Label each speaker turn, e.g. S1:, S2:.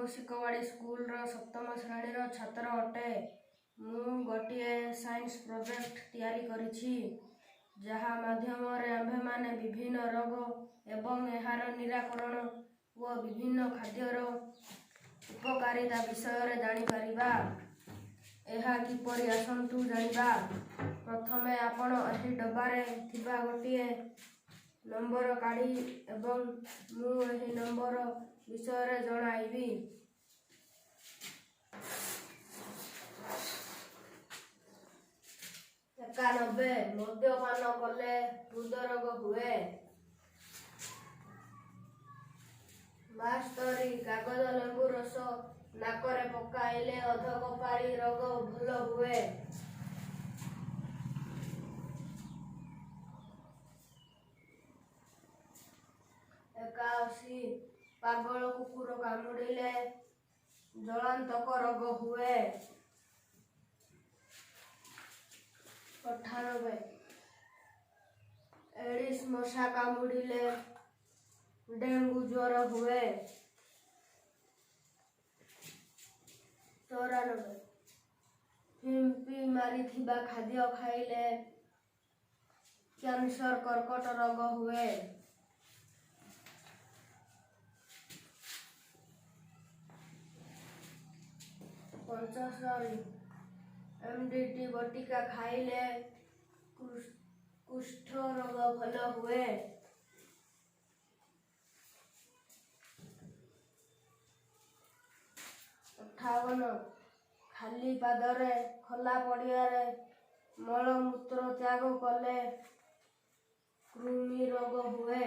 S1: କୌଶିକବାଡ଼ି ସ୍କୁଲର ସପ୍ତମ ଶ୍ରେଣୀର ଛାତ୍ର ଅଟେ। ମୁଁ ଗୋଟିଏ ସାଇନ୍ସ ପ୍ରୋଜେକ୍ଟ ତିଆରି କରିଛି, ଯାହା ମାଧ୍ୟମରେ ଆମ୍ଭେମାନେ ବିଭିନ୍ନ ରୋଗ ଏବଂ ଏହାର ନିରାକରଣ ଓ ବିଭିନ୍ନ ଖାଦ୍ୟର ଉପକାରିତା ବିଷୟରେ ଜାଣିପାରିବା। ଏହା କିପରି, ଆସନ୍ତୁ ଜାଣିବା। ପ୍ରଥମେ ଆପଣ ଏହି ଡବାରେ ଥିବା ଗୋଟିଏ ନମ୍ବର କାଢ଼ି ଏବଂ ମୁଁ ଏହି ନମ୍ବର ବିଷୟରେ ଜଣାଇବି। 91। ମଦ୍ୟପାନ କଲେ ହୃଦରୋଗ ହୁଏ। 72। କାଗଜ ଲେମ୍ବୁ ରସ ନାକରେ ପକାଇଲେ ଅଧକପାଳି ରୋଗ ଭଲ ହୁଏ। 81। ପାଗଳ କୁକୁର କାମୁଡ଼ିଲେ ଜଳାନ୍ତକ ରୋଗ ହୁଏ। 98। ଏଡ଼ିସ୍ ମଶା କାମୁଡ଼ିଲେ ଡେଙ୍ଗୁ ଜ୍ୱର ହୁଏ। 94। ଫିମ୍ପି ମାରିଥିବା ଖାଦ୍ୟ ଖାଇଲେ କ୍ୟାନ୍ସର କର୍କଟ ରୋଗ ହୁଏ। 75। ଏମଡିଟି ବଟିକା ଖାଇଲେ କୁଷ୍ଠ ରୋଗ ଭଲ ହୁଏ। 58। ଖାଲି ପାଦରେ ଖୋଲା ପଡ଼ିଆରେ ମଳମୂତ୍ର ତ୍ୟାଗ କଲେ କୃମି ରୋଗ ହୁଏ।